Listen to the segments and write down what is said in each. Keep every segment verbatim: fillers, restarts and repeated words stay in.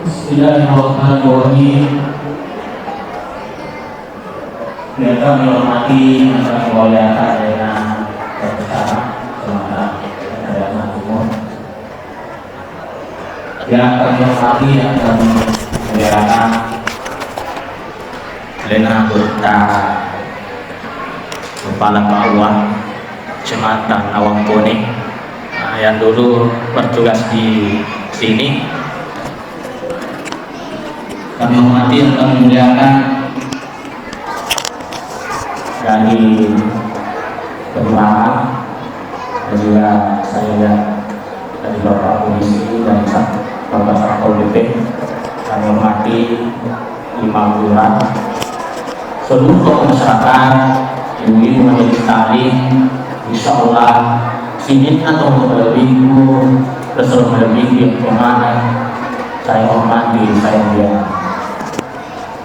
Bismillahirrahmanirrahim. Yang kami hormati, yang kami muliakan dengan Bapak Kecamatan Kadayangan Timur. Yang kami hormati, yang kami muliakan, Lena Gurutta Kepala K U A Kecamatan Awangkone, ah, yang dulu bertugas di sini. Kami hormati dan kami muliakan dari kelurahan dan juga saya dari Bapak Polisi dan Sat-, Bapak Satpol P P, kami hormati Imam Lurah, seluruh tokoh masyarakat, ibu-ibu majelis taklim, insya Allah sininna tokoh malebbiku, result malebbiku yang kemana saya hormati, saya muliakan.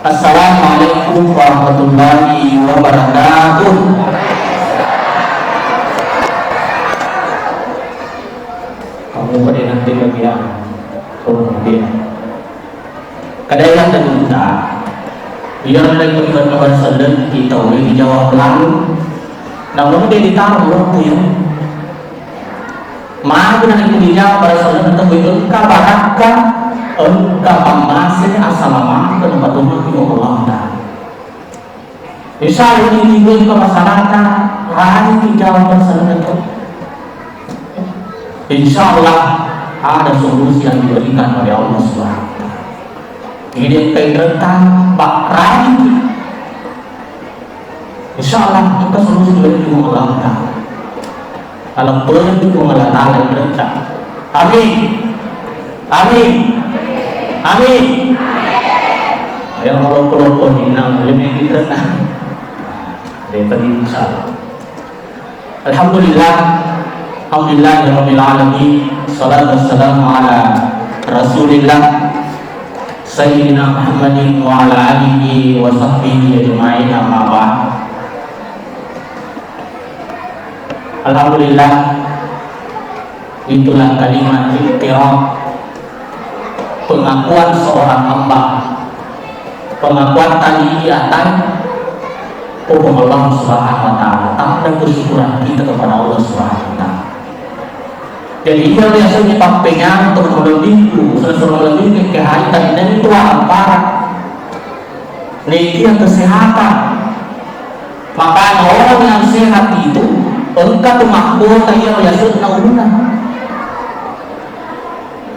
Assalamualaikum warahmatullahi wabarakatuh. Kamu pada nanti bagian turun dia. Kadai yang terbuka. Biar mereka juga kabar selen kita boleh dijawab lalu. Namun dia ditaruh waktu ya. Magi narekko dijawab pada selen tauwe engka barakka, engka pammase, assalamualaikum warahmatullahi wabarakatuh. Insya Allah, ini juga masyarakat, rajin dijawab pada selen itu. Insya Allah, ada solusi yang diberikan oleh Allah Subhanahu wa Ta'ala. Ini yang kita bak rajin. Insya Allah, engka solusi dari Puang Allah Ta'ala. Kalau perlu Puang Allah Ta'ala yang rencana. Amin. Amin. Amin. Yang mau loko-loko ni, nang, lebih kita. Dari tadi, insya Allah. Alhamdulillah. Alhamdulillahirabbil alamin. Salatu wassalamu ala Rasulillah Sayyidina Muhammadin wa ala alihi wa sahbihi ajma'in, amma ba'd. Alhamdulillah, itulah kalimat iktiraf, pengakuan seorang hamba, pengakuan tadi atas Puang Allah Subhanahu wa Ta'ala, tanda kesyukuran kita kepada Allah Subhanahu wa Ta'ala. Jadi, iya biasanya pappenyang untuk melebihku, sesuatu melebih ke hari tadi dan itu apa? Nekia kesehatan. Makanya orang yang sehat itu engka tu mahkota yang biasa ulunna.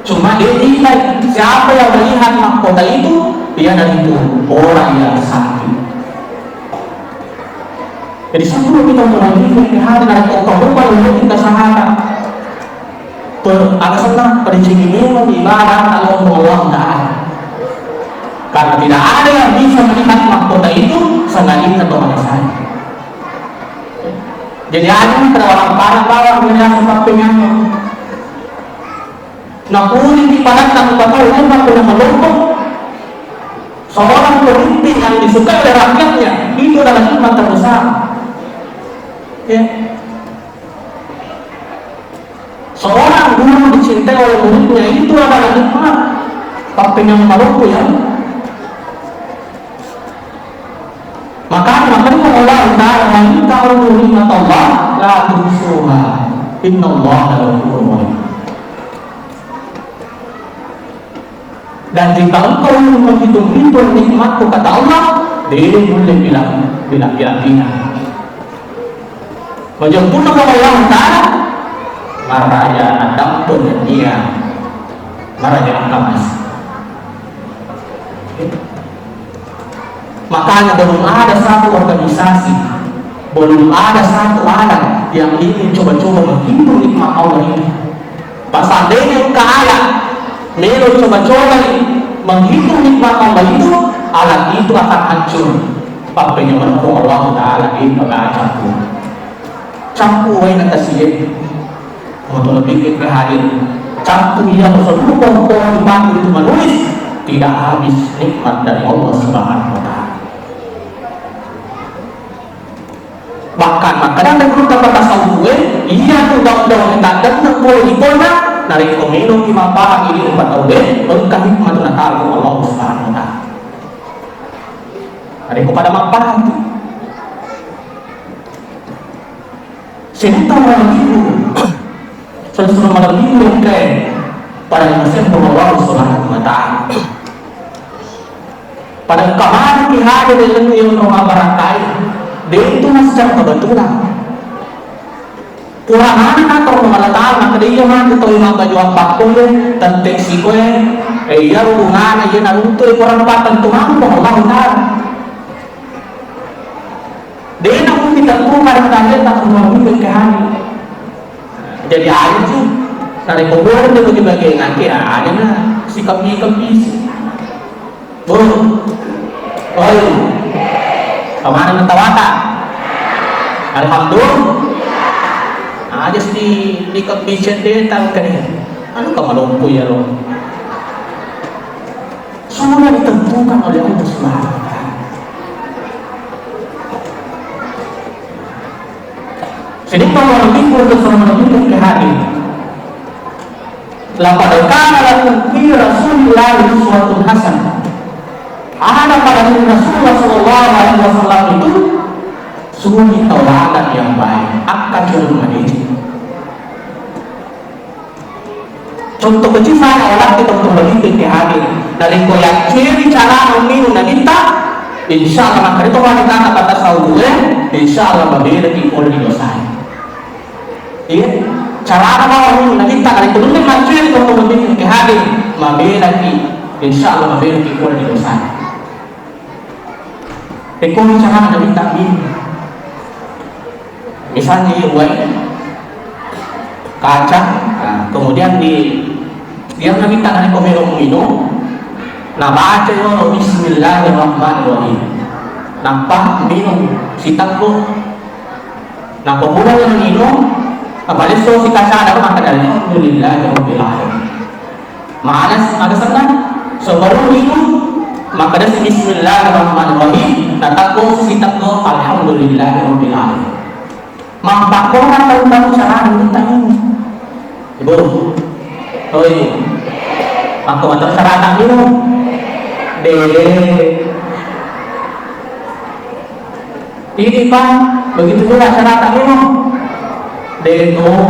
Cuma dia tidak, siapa yang melihat mahkota itu, dia dari itu orang yang sakit. Jadi sebelum kita mulai ini, hari dari kota rumah untuk kita sahara. Per-, aga senna, percini memang ibadah kalau Allah Ta'ala. Karena tidak ada yang bisa melihat mahkota itu selain Allah Ta'ala. Jadi ada yang terlalu parah bahwa punya sebab penyakit. Nah, kulit di padatang bakal memang punya melompok. Seorang pemimpin yang disukai oleh rakyatnya, itu adalah nikmat terbesar. Ya. Seorang guru dicintai oleh muridnya, itu adalah nikmat. Tapi yang melompok ya. Makanya makanya Allah Ta'ala, "Wa in ta'uddu ni'matallahi la tuhsuha. Innallaha laghafurur rahim." Dan jika engkau menghitung-hitung nikmatku, kata Allah, de' mulle bilang, bilang, bilang, bilang. Majempuna Allah Ta'ala, maraja nadampeng dia, maraja angkamas. Makanya belum ada satu organisasi, belum ada satu alat yang ingin coba-coba menghitung nikmat Allah ini. Pas seandainya engka alat melo coba-coba menghitung nikmat Allah itu, alat itu akan hancur. Pappenyamenna Allah Ta'ala di pagacappu. Cappu wae na tasiye. Untuk lebih ke hadir. Cappu iya seluruh pohon batu itu menulis, tidak habis nikmat dari Allah Subhanahu wa Ta'ala. Bahkan makkeda guru tasawuf e, iya tu daun-daun yang tak datang boleh dipola, narekko minum di mapara ini empat tahun deh, engkah nikmat Allah Subhanahu wa Ta'ala. Narekko pada mappahang tu. Sininna malebbiku, sesuna malebbiku engkae pada nasempung Allah Subhanahu wa Ta'ala. Pada engka maneng ki hadir ri lalenna onrong abarakkai, de' tu masseng kebetulan. Pura maneng nakkoro Allah Ta'ala, makkeda iya matu tau mabbaju abbakkoe, tette' sikoe, eh, iya hubunganna, iya naruntu, eh, pura napattentu maneng Allah Ta'ala. De' namupi tentukan kalian tak semua mungkin ke hari. Jadi aja sih. Narekko boleh dia bagi-bagi nanti aja na sikap-sikap isi. Bu, oi, kemana mentawata? Alhamdulillah. Aja sih di kepicen deh tangkene. Anu kamu lompo ya lo. Sudah ditentukan oleh Allah Subhanahu wa Ta'ala. Jadi kalau lebih untuk sama lebih ke hati. Laqad kana lakum fi Rasulillah uswatun hasanah. Ada pada diri Rasulullah sallallahu alaihi wasallam itu suri tauladan yang baik. Akka curung madeceng. Contoh kecil saja, orang kita untuk lebih ke hadir. Dari koyak kiri cara minum dan minta, insya Allah, maka itu wanita kata tahu gue, insya Allah, berbeda di pol di dosa. Iya, carana bawang nabitta, narekko nunni maccue ri tau mabbiring engka hadir, mabelaki, insya Allah mabelaki pole ri dosana. Rekko carana nabitta minum. Misalnya iya uwai, kacang, nah, kemudian di, dia nabitta narekko melo minum, nabaca yolo Bismillahirrahmanirrahim. Nappa minum, sitakko. Nappa purani minum, napalesso sikacana makkeda, "Alhamdulillahirabbil alamin." Males, aga senna? Sebelum minum, makkeda si, "Bismillahirrahmanirrahim." Natakko si takko, "Alhamdulillahirabbil alamin." Mappakko tau-tau carana minta minum. Ibu, oi, aku motor serata minum. Deh. Ini, Pak, begitu juga cara tak minum. Deh, tuh.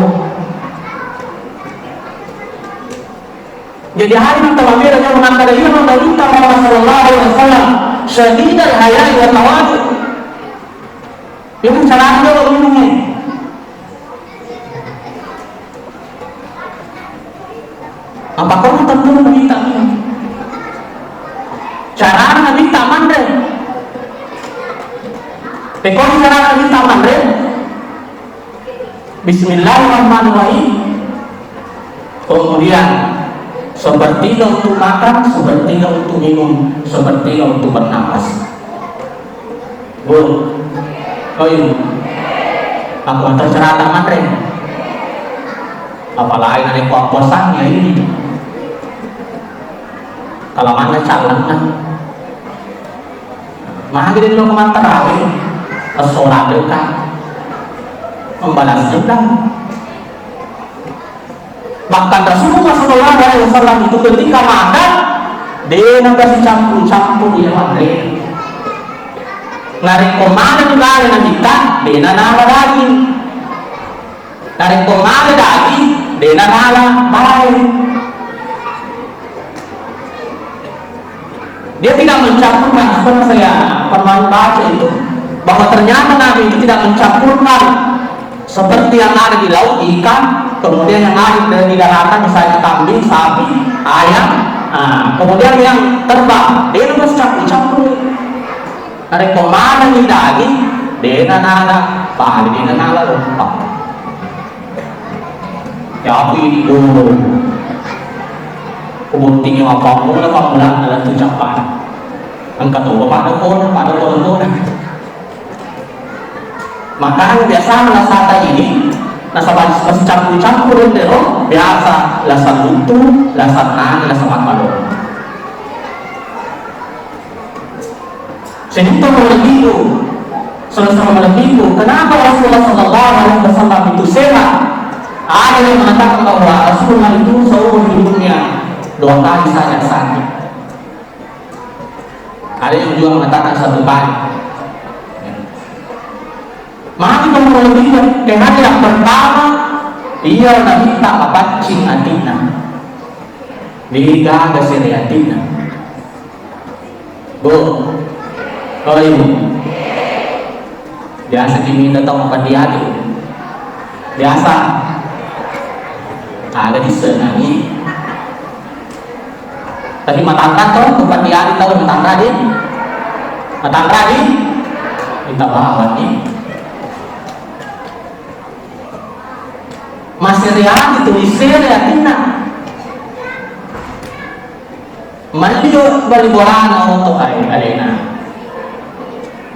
Jadi, hari ini kita mampir aja mengantar dia, Nabi Muhammad sallallahu alaihi wasallam, syadidal haya'i wa tawadu. Ini cara dia minumnya. Apa kau tentu minta minum? Carana minta manre. Pekoni carana minta manre. Bismillahirrahmanirrahim. Kemudian sepertiga untuk makan, sepertiga untuk minum, sepertiga untuk bernapas. Bu, oi, aku antar cerita manre. Apalagi nanti kuaposang ya ini. Kalau mana calon kan, magi dia dulu kemana terawih, pesolat dekat, membalas dendam. Bahkan Rasulullah sallallahu alaihi wasallam itu ketika makan, de' nasicampur-campur iya manre. Narekko maneng bale nabitta, de' nanala daging. Narekko maneng daging, de' nanala bale. Dia tidak mencampurkan, pernah saya pernah baca itu, bahwa ternyata Nabi itu tidak mencampurkan seperti yang ada di laut, ikan, kemudian yang ada di daratan, misalnya kambing, sapi, ayam, nah, kemudian yang terbang, dia itu campur-campur. Narekko manenni daging, de' nanala bale, de' nanala lompa. Yapi dulu. Kubuntingi mappamula-pamula dalam tu cappana. Engka to pada kona, pada kona-kona. Makanya biasa lasata ini, nasaba campur-campur endero, biasa lasa lutu, lasa nani, lasa makkalo. Sininna malebbiku, saudara-saudara malebbiku, kenapa Rasulullah sallallahu alaihi wasallam itu sehat? Ada yang mengatakan bahwa Rasulullah itu seumur hidupnya dua kali saja sakit. Ada yang juga mengatakan satu kali. Magi nomor lebih, karena yang pertama, iya nabitta mapaccing atinna. Degaga sere atinna. Bu, oh ibu, biasa diminta tau mapandiadi. Biasa. Ada disenangi. Tapi matanra to, mapandiadi tau matanra di. Matanra di. Kita bawa nih. Masih reaksi tuh isere atinna. Mallio bali bolana oto ai alena.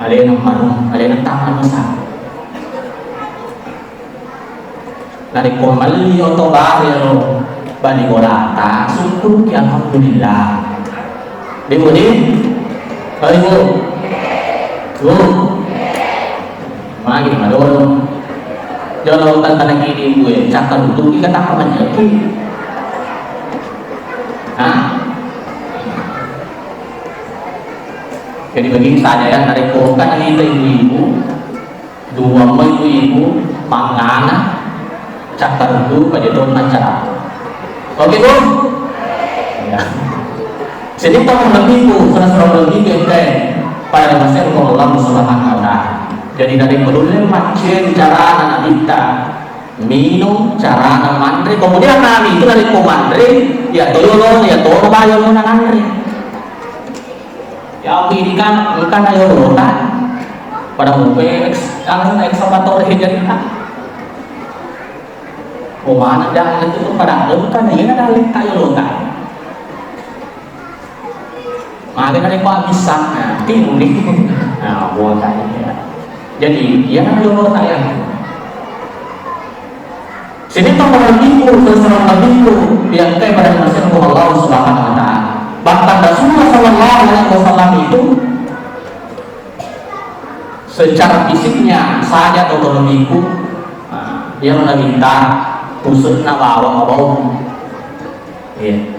Alena maru, alena taman masa. Narekko mallio oto baru bali bolata, syukuruki alhamdulillah. Demo deh. Ayo. Bu. Magi madolo. Jolo tantana kini gue, cakka dulu kita tak apa nyaki. Hah? Jadi begini saja ya, narekko kan kita ibu-ibu, dua mai ibu-ibu, mangana, cakka dulu, pada dong acara. Oke, Bu? Ya. Jadi, tau lebihku, saudara-saudara lebihku, ente, pada masih Allah Subhanahu wa Ta'ala. Jadi, dari menulis macam carana nabitta, minum, carana manre, kemudian nabi itu dari manre, ya toyo, ya toyo, bayo, nanre. Ya, aku ini kan, kan ayo rota, pada mau eks, langsung ekskavator jadi kan. Oh, mana dah itu tuh pada engka na iyana dalle'ta yolota. Magi na rekko bisa, nah, timu ni. Nah, buat tadi ya. Jadi, iyana yolota ya. Sini to marabiku, terserah nabiku, yang kai pada nasibku Allah Subhanahu wa Ta'ala. Bahkan Rasulullah Sallallahu Alaihi Wasallam itu secara fisiknya saja otonomiku, nah, yang nabitta pusu'na bawang mabau. Iya.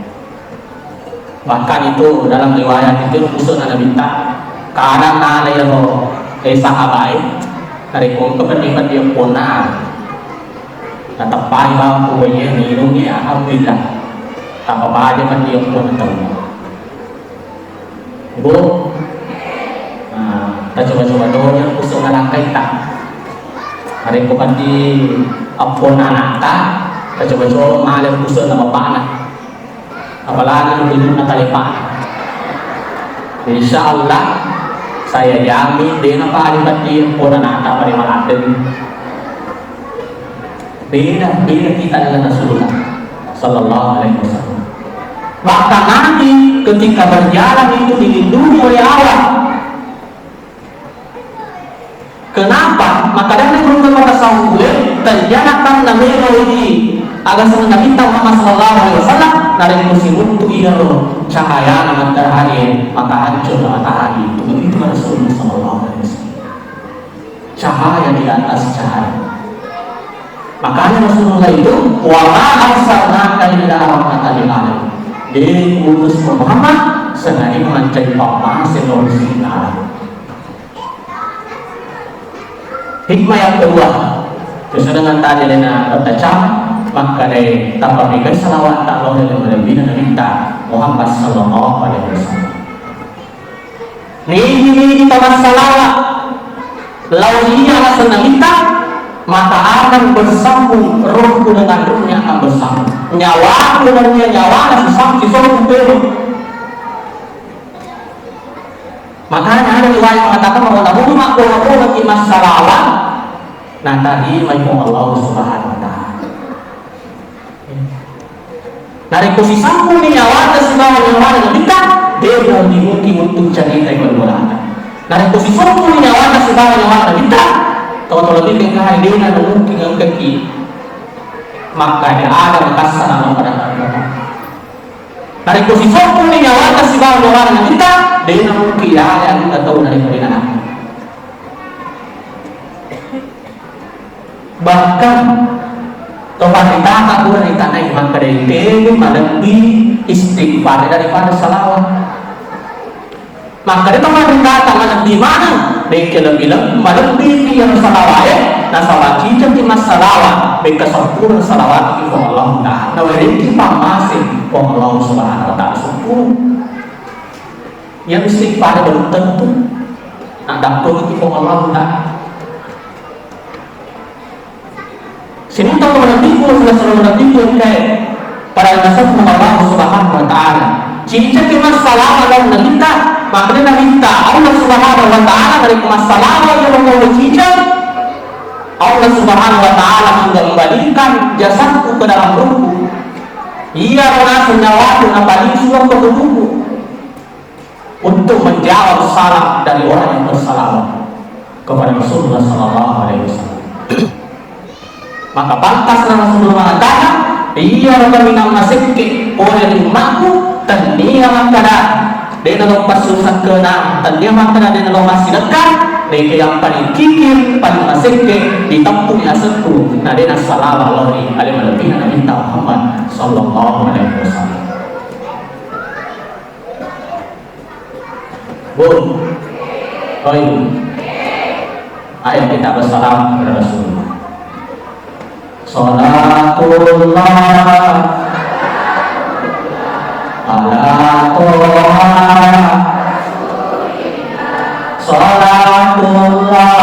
Bahkan itu dalam riwayat itu pusu'na nabitta kadang nala iyaro, eh, sahabai, narekko engka peddi-peddi epponna, nateppai bawang kuwaiye, nginungngi, alhamdulillah. Tappa baja peddi epponna tau. Ibu, nah, tacoba-coba dolo pusu nalangkaita. Narekko pati appona anakta, tacoba-coba male pusu na bapakna. Apalagi lu tunjukna talepa. Insya Allah, saya jamin dena pale pati appona anakta pada maladeng. Beda, beda kita dengan Rasulullah Sallallahu Alaihi Wasallam. Bahkan Nabi ketika berjalan itu dilindungi oleh Allah. Kenapa? Maka dari guru kata sahue terjana tanna melo ini agar senang Nabi Muhammad Sallallahu Alaihi Wasallam narekko siruntu iyaro cahaya matahari maka hancur matahari itu itu Rasulullah Sallallahu Alaihi Wasallam. Cahaya di atas cahaya. Makanya Rasulullah itu, "Wa ma arsalnaka illa rahmatan lil alamin." De utus Muhammad sengaja mengancai pamase lo sing alam. Hikmah yang kedua, sesuai dengan tadi dena bertacam, maka dari tanpa mikir salawat tak lo dari Nabi Nabi Muhammad Sallallahu Alaihi Wasallam. Nigi-nigi tamassalawa lao iya asenna mita, maka akan bersambung rohku dengan rohnya akan bersambung. Nyawaku dengan dia nyawana sisam sisongku peno. Makanya ada riwayat mengatakan bahwa namun makbola-bola ki massalawa, nah tadi mai Allah Subhanahu wa Ta'ala. Narekko sisampuni nyawana sibawa nyawana Nabitta, de mungkin-mungkin untuk cerita ibadah. Narekko sisampuni nyawana sibawa nyawana Nabitta, tau-tau lebih ke kai de na mungkin engkaki makkada-ada makassara makkada. Narekko sisampuni nyawana sibawa nyawana Nabitta, de na mungkin ada yang kita tahu dari pernikahan. Bahkan, to panritata pura ritanai makkeda tege malebbi istighfar daripada salawat. Makkeda to makkeda malebbi maneng, dekke lebbi-lebbi, malebbi iyaro salawae, nasaba cicengki massalawa, bekka sempurna salawatki Puang Allah Ta'ala. Nawerekki pammase Puang Allah Subhanahu wa Ta'ala sempurna. Yang istighfar belum tentu nak dapat Puang Allah Ta'ala. Sininna tau nabiku, sininna nabiku engkae pada nasabbu Allah Subhanahu wa Ta'ala. Cicengki massalawa lao nabitta, makkeda nabitta, Allah Subhanahu wa Ta'ala narekko massalawa iyaro tau ciceng, Allah Subhanahu wa Ta'ala mengembalikan jasadku ke dalam ruhku. Iyaro naseng nyawaku napalisu lao ke tubuhku untuk menjawab salam dari orang yang bersalawat kepada Rasulullah sallallahu alaihi wasallam. Maka pantasna Rasulullah mengatakan, iyaro kaminang masekke pole ri ummakku, tennia makkeda, de nalo passusakkenang, tennia makkeda de nalo massidekka, de ke yang paling kikir, paling masekke, diteppu asekku, na de nassalawa lao ri ale malebbina Nabitta Muhammad sallallahu alaihi wasallam. Bu. Oi. Ayo kita bersalam kepada Rasulullah. Salatullah ala Toha. Salatullah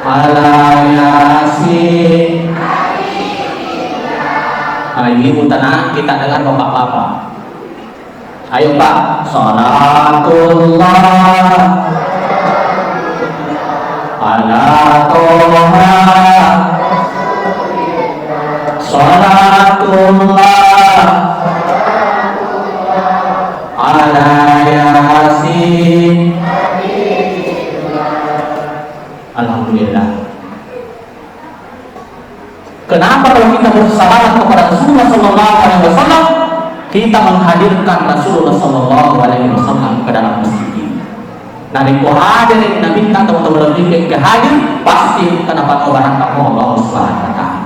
ala Yasin. Nah, ibu-ibu tenang, kita dengar bapak-bapak. Ayo, Pak. Salatullah ala Toha. Salatullah ala Yasin. Alhamdulillah. Kenapa kalau kita bersalawat kepada Rasulullah sallallahu alaihi wasallam, kita menghadirkan Rasulullah sallallahu alaihi wasallam ke dalam masjid ini? Narekko hadir Nabi kita, teman-teman lebih ke hadir, pasti kenapa kau barangkat Allah Subhanahu wa Ta'ala.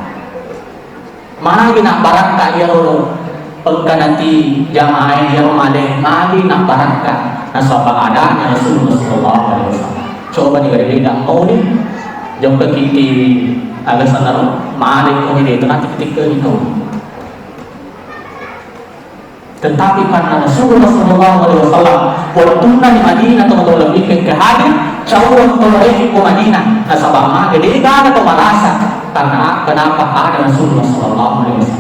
Magi nak barangkat ya Rasulullah. Engka nati jamaah iyaro male, magi nabbarakka, nasaba adanya Rasulullah sallallahu alaihi wasallam. Coba ni gare-gare mauni, jokka kiti aga sanaro, male ko ni de, tenati ketika ni kau. Tetapi karena Rasulullah sallallahu alaihi wasallam, wettunna di Madinah, teman-teman lebih ke hadir, cauang toloreng ko Madinah, nasaba mage de gaga to marasa, karena kenapa ada Rasulullah sallallahu alaihi wasallam.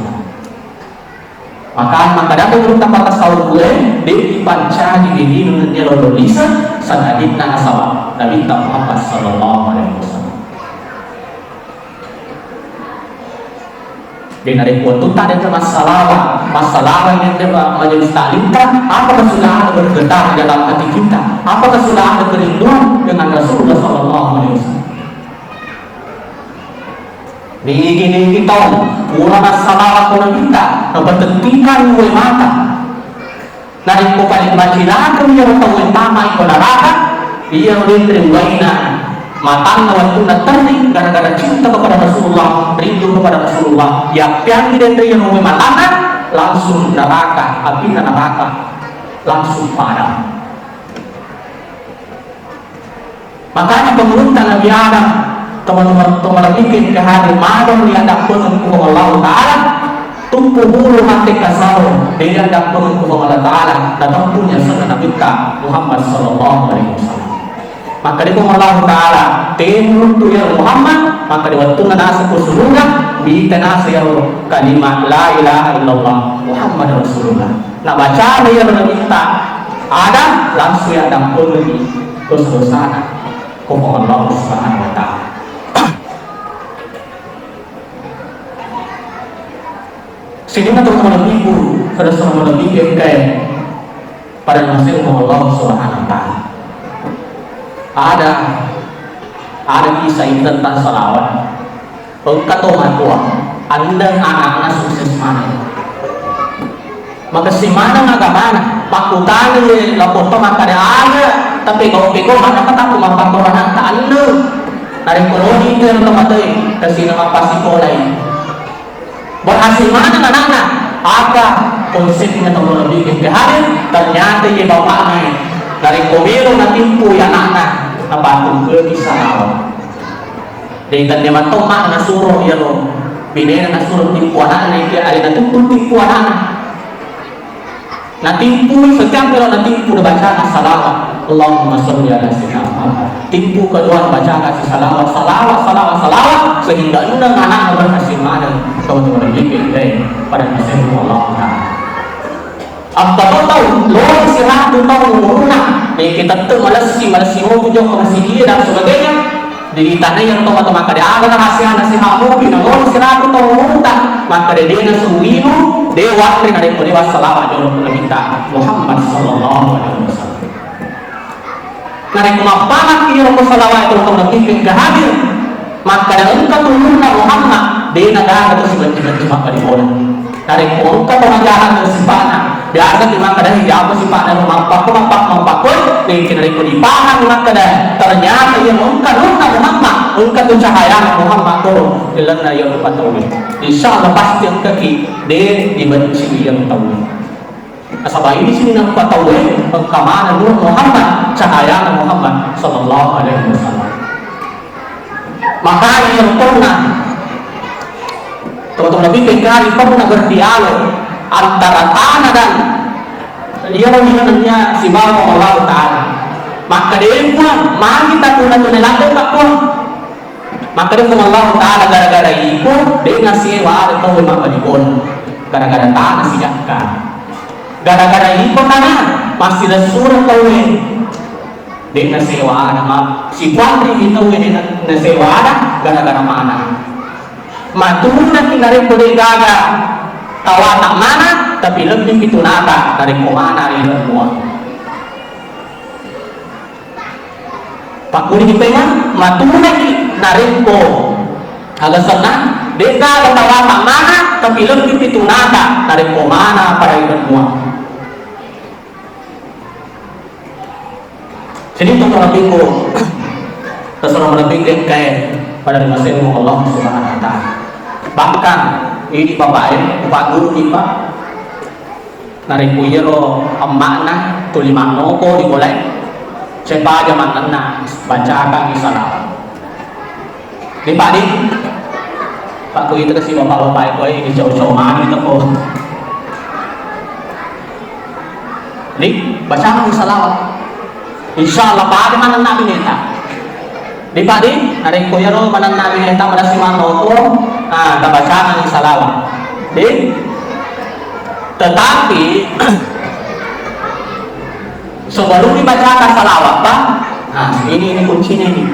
Maka makkeda gurutta patasawuf e, de' dipancaji dirimu nennia lolo lise, sangadinna nasaba Nabitta Muhammad sallallahu alaihi wasallam. Jadi narekko wettutta de' massalawa, massalawa ini de' majelis taklimta, apakah sudah ada bergetar di dalam hati kita? Apakah sudah ada kerinduan dengan Rasulullah sallallahu alaihi wasallam? Nigi-nigi tau pura massalawa ko Nabitta, napatettikang dua mata. Narekko paling macilakeng iyaro tau tama ko neraka, iyaro denre uwaina matanna wettunna terri gara-gara cinta kepada Rasulullah, rindu kepada Rasulullah. Yappeangi denre iyaro matanna, langsung neraka, apinna neraka langsung padam. Makanya pengurutta Nabi Adam, teman-teman, teman-teman mikir ke hari magang ri addappengeng ku Puang Allah Ta'ala, tuppu bulu mate kasaro, de' addappengeng ku Puang Allah Ta'ala, natempunya senna Nabitta Muhammad sallallahu alaihi wasallam. Maka di Puang Allah Ta'ala, temuruntu ya Muhammad, maka di wettunna naseng ku suruga, bita naseng ya kalimat la ilaha illallah Muhammad Rasulullah. Nabacana ya Nabitta Adam, langsung ya dampengeng dosa-dosana. Ko Allah Subhanahu wa Ta'ala. Sininna tu malebbiku, pada sama malebbiku engkae pada naseng ko Allah Subhanahu wa Ta'ala. Ada, ada kisah ini tentang salawat. Engka to matoa, andeng anakna sukses maneng. Makessing maneng agamana, pakkutani lapong to makkada aga, tapi kau peko mana kataku mappakorananta andeng. Narekko loni itu yang tematei, kesina mappasikolai. Berhasil maneng anakna, Aga konsepna tau lebih ke hadir, ternyata iye bapakna e, narekko melo natimpu anakna, napatungkeki salawat. Jadi tania matto makna nasuro iyaro binena nasuro timpu anakna, iya alena tuntut timpu anakna. Natimpui, setiap melo natimpu nabacana salawat. Allahumma sholli ala sayyidina Muhammad. Timpu kedua nabacana si salawat, salawat, salawat, salawat, sehingga enneng anakna berhasil maneng. Kau tu lebih ke pada nasib Allah Ta'ala. Apa kau tahu? Lori siratu tahu umurna. Nih kita tu malessi, malessi mau jauh masih dia dan sebagainya. Jadi tania yang tomatoa makkeda aga rahasiana siha mupi, nalolo siratu taung umurta, makkeda de nasu inung, de wanre narekko de wassalawat jolo ku Nabitta Muhammad sallallahu alaihi wasallam. Narekko mappamakki iyaro ko salawat e, tau-tau napikkiri engka hadir, makkeda engka tu umurna Muhammad, de nagaga tu sibenci-benci makkeda bola. Narekko engka to majalan sipa'na, biasa tu makkeda, "Iya, apa sipa'na ro mappakko, mappakko, mappakko?" Nengke narekko dipahang makkeda, ternyata iya engka nurna Muhammad, engka tu cahayana Muhammad turun ri lalenna iya rupa tauwe. Insya Allah pasti engkaki de dibenci iya tauwe. Nasaba ini sininna rupa tauwe engka maneng nur Muhammad, cahayana Muhammad sallallahu alaihi wasallam. Makanya iyaro pernah, teman-teman Nabi pengkali pernah berdialog antara tanah dan iyaro minannya sibawa Allah Ta'ala. Makkeda, "Eh, Puang, magi tatunna-tunna ladde, Pak, Puang?" Makkeda Puang Allah Ta'ala, "Gara-gara iko, de nasewa ada tau mabbali bola. Gara-gara tanah sijakka. Gara-gara iko tanah, massilessureng tauwe." De nasewa ada, ma-, sipuanrimi tauwe de na-, nasewa ada gara-gara mana. Matunaki narekko de gaga tawata mana, tapi lebbi pitunata narekko mana ri mua. Pakkuni kipenga, matunaki narekko aga senna, de gaga tawata mana, tapi lebbi pitunata narekko mana pada ri mua. Jadi, untuk lebihku, terserah lebih ke, ke pada masing Allah Subhanahu wa Ta'ala. Bahkan, ini Bapak Ibu, Pak Guru, Pak, narekko iyaro emma'na tuli mannoko di bola e, cepaja mannenna, bacakangngi salawat. Di Pak, di. Pak, ku itu kasi bapak-bapak itu, eh, dicau-cau mani itu, kok. Di, bacakangngi salawat. Insya Allah, pada manenna bineta. Di Pak, di, narekko iyaro manenna bineta madassi mannoko, ah, tabacakangngi salawat. Di, tetapi, sebelum dibacakan salawat, Pak, nah, ini, ini kuncinya ini.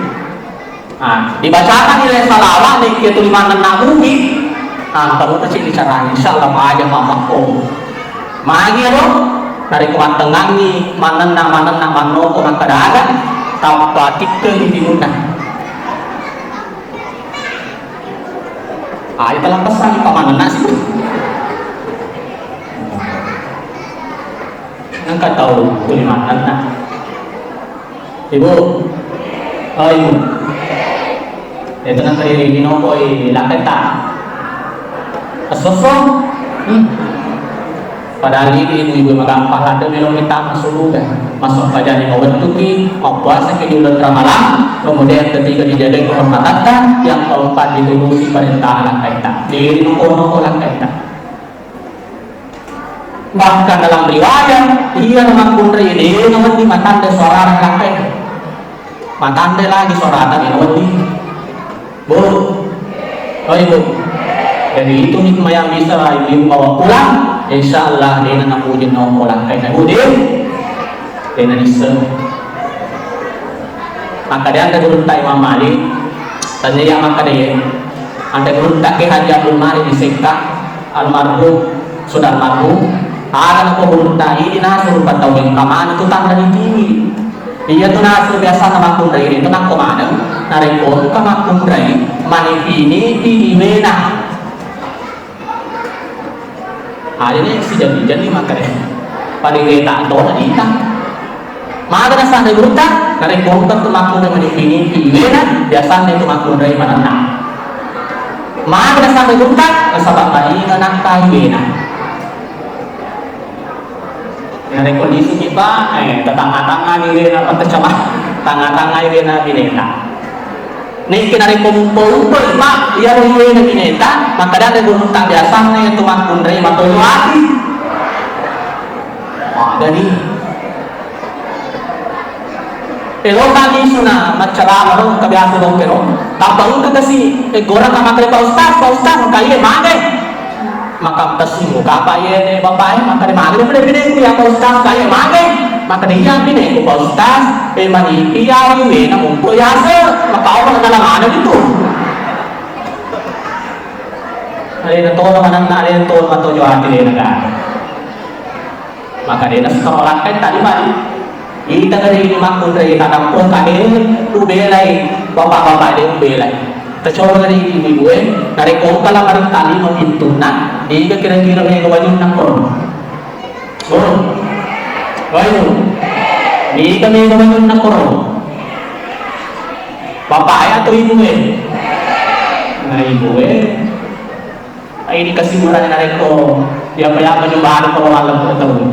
Ah, dibacakan nilai salawat, naikia tuli manenna mugi. Ah, engka to cedde carana, insya Allah maja mamakko. Magi ero, narekko mattengngangngi manenna, manenna mannoko makkeda aga, tappa tikkeni timunna. Ayo talappessangngi pamanenna sih. Engka tau tuli manenna. Ibu. Oh, Ibu. Itu nang tadi di Nopoi laketta. Esso-esso. Hmm. Padahal ini ibu-ibu magampang, ada melo kita masuk surga. Masuk pajani mawettuki, mappuasa ke di bulan Ramadan, kemudian ketiga dijaga kehormatannya, yang keempat ditulusi perintah laketta. Di Nopoi-Nopoi laketta. Bahkan dalam riwayat, iya namakkunrai de nawedding matanda suarana lakkae. Matanda lagi suarana de nawedding. Bu, oh Ibu. Jadi itu hikmah yang bisa Ibu bawa pulang. Insya Allah de napuji noko lakkae. Ibu de, de nisseng. Makkeda anre gurutta Imam Malik, tania makkeda ye, anre gurutta Kiai Haji Abdul Malik di Sekka, almarhum, sudah almarhum, aga nako gurutta idi nasuru patau engka maneng tu tanda ditiwi. Iya tu nasuru biasa makkunrai itu nakko maneng, narekko engka makkunrai, manipi-nipi iwena. Aja ni sijami-jami makkeda. Pada weta tona dita. Maga nasanna gurutta, narekko engka tu makkunrai manipi-nipi iwena, biasanna tu makkunrai manenna. Maga nasanna gurutta, nasaba maringa nakka iwena. Narekko lisuki, Pak, eh, tatanga-tangani wena, apa, tecama, tanga-tangai wena bineta. Nekke narekko mumpa-umpoi, Pak, iyaro wena bineta, maka dade gunung tabiasanna yatu makkunrai matojo ati. Wah, jadi, eloka lisuna maccarama ro, engka biasa lokkero. Tappa engka kasi, eh, goraka makkeda, "Pak Ustaz, Pak Ustaz, engka iye mage." Maka tessing muka apa iye ne bapak e, makkeda, "Mage pole bine ku ya Pak Ustaz, engka iye mage." Makkeda, "Iya bine ku Pak Ustaz, eh, mani iya iye na mumpu yase." Maka Allah nala mana itu. Alena tolo mananna, alena tolo matojo ati dena kan. Maka dena setorang lakkai tadi mani. Ita gari ini makkunrai tadappo kade ubelai, bapak-bapak de ubelai. Tacoba gari ibu-ibu e, narekko engka la marita lima pintunna, niga kira-kira mega wajunna koro? Koro. Wajun. Niga mega wajunna koro? Bapak e atau ibu e? Nah, ibu e. Ini kesimpulannya narekko yapa-yapa juga ada kalau malam ketemu.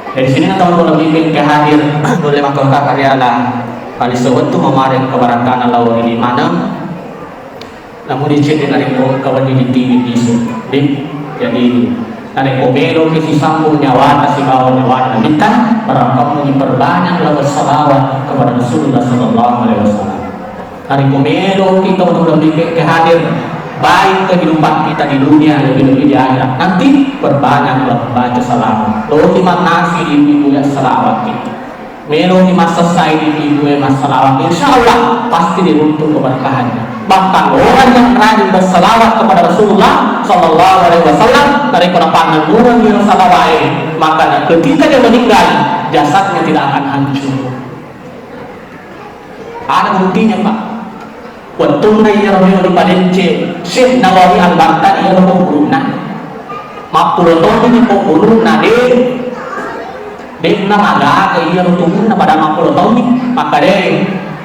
Dari sini tau ko lebih ke hadir dole maka kariala kali sewettu memareng kebarakana lao ini maneng. Namun di sini narekko kawan di T V isu. Jadi narekko melo ke sisambung nyawa sibawa nyawa kita, maka diperbanyak lewat salawat kepada Rasulullah sallallahu alaihi wasallam. Narekko meloki tau lebih ke hadir, baik kehidupan kita di dunia, lebih-lebih di akhirat. Nanti perbanyaklah baca salawat. Loki mannasi di ibu ya salawat kita. Meloki massessai di ibu ya massalawat. Insya Allah pasti diruntu keberkahannya. Bahkan orang yang rajin bersalawat kepada Rasulullah Sallallahu Alaihi Wasallam, narekko napannennungeng salawat, maka ketika dia meninggal, jasadnya tidak akan hancur. Ada buktinya, Pak. Wettunna iyaro melo ripadecce Syekh Nawawi Al-Bantani iyaro pogurunna. Mappulo taunni pogurunna, de, de'na magaga iyaro tumunna pada mappulo taunni. Makkeda,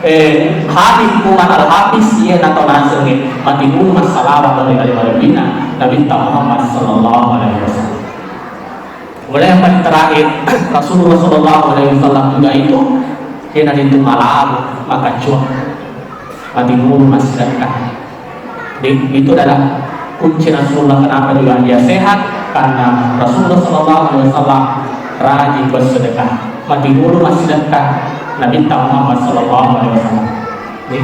eh, Habib Umar Al-Hafiz, iya natau nasengnge, mati dulu massalawa ri ale-, alena Nabitta Muhammad sallallahu alaihi wasallam. Kemudian yang paling terakhir, Rasulullah Sallallahu Alaihi Wasallam juga itu, dia nanti itu malam makan cuak, mati mulu masih sedekah. Jadi, itu adalah kunci Rasulullah kenapa juga dia sehat, karena Rasulullah Sallallahu Alaihi Wasallam rajin bersedekah, mati mulu masih sedekah, Nabi Muhammad Sallallahu Alaihi Wasallam. Jadi,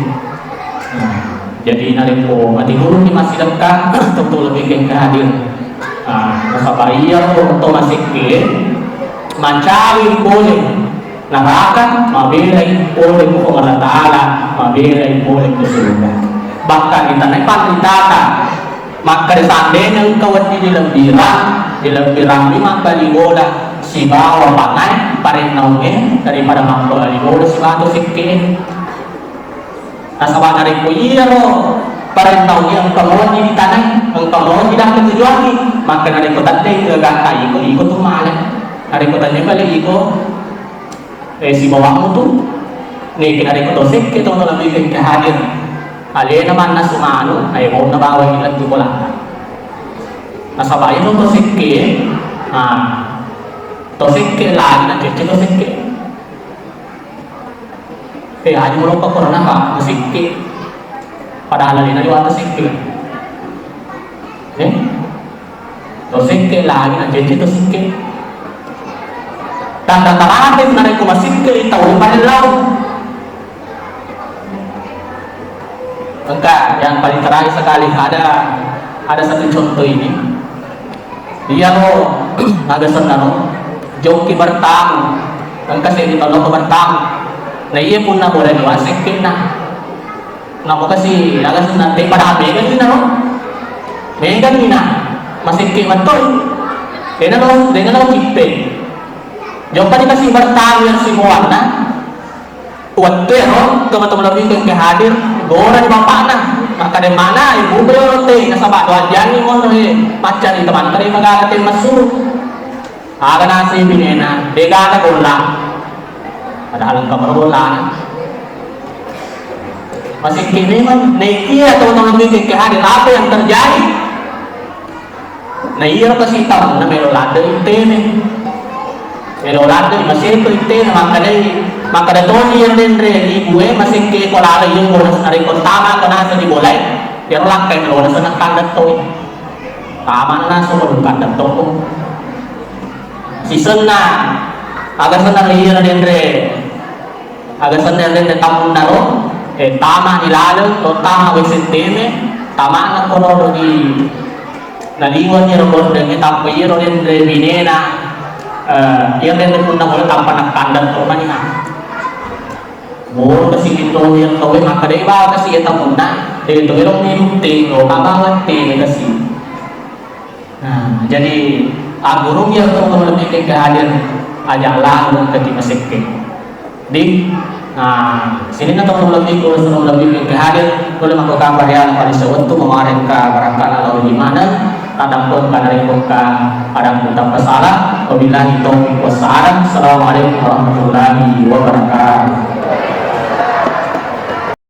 nah, jadi narekko mati mulu ni masih sedekah, tentu lebih ke hadir. Nah, nasaba iyaro to masekke mancawi pole neraka, mabelai pole ko Allah Ta'ala, mabelai pole ko surga. Bahkan di tanah panritata, makkeda seandainya engka wedding dilebbirang, dilebbirangngi mabbali bola sibawa pangai parennaunge daripada mabbali bola sibawa to sekke. Nasaba narekko iyaro parennaungnge engka monji ditanai, engka monji dakkatujuangngi, maka narekko teddei gagatta iko, iko tu male. Narekko tennia bale iko, eh, sibawammu tu, neke narekko to sekke to lebih ke hadir. Alena mannasu manu, ayo baunna bawang ilattu bola. Nasaba iyaro to sekke, nah, to sekke lagi na cecce to sekke. Eh, aja melo pa corona, Pak, masikke. Padahal alena liwat sikke. Eh? To sikke lagi na jeje to sikke. Tanda terakhir narekko masikke tau pada lau. Engka yang paling terakhir sekali, ada, ada satu contoh ini. Iyaro aga sennaro jokki bertamu, engka seddi toloko bertamu. Na iya punna bola dua sekkenna. Namo kasi aga senna te pada mega ni naro. Mega ni na. Masekke mattoi. Dena lo, dena lo kippe. Joppa dikasi bertamu yang simuanna. Wettuero teman-teman lebih ke hadir, gorani bapakna. Maka de mana ibu beliau te nasaba doa jani mono he, macam itu mana tadi maka ada tema suruh. Aga nasi binena, dega ada bola. Padahal engka bola. Masih kini man, nekia teman-teman lebih ke hadir, apa yang terjadi? Na iyaro kasi taunna melo ladde ittene. Melo ladde maseto ittene, makkedai, makkeda toni iyaro denre ibue masekke ko lalo iyo ko narekko tama ko nasa di bolai, iyaro lakkai melo nasa nakkandang toi. Tama nasa ko nakkandang toko. Sisenna, aga senna iyaro denre Aga senna ri tammunna ro, eh, tama ni laleng, to tama W S T M, tamana ko ro di naliweng iro gondeng, eh, tappa iro denre binena, eh, iya denre punna bola tappa nakkandang to mani ha. Moro kasi di to iya to we makkeda ba kasi iya tammunna, eh, to ero minum teh, lo kabawa teh kasi. Nah, jadi aggurung ya to lebih ke hadir aja lalu ke di masekke. Di, nah, sini na to lebih ko lebih ke hadir, boleh mako kabar ya pada sewettu memarin ka barangkala lalu di mana, tadang pun ka dari ka ada pun tanpa salah. Wabillahi taufiq wassalam. Assalamualaikum warahmatullahi wabarakatuh.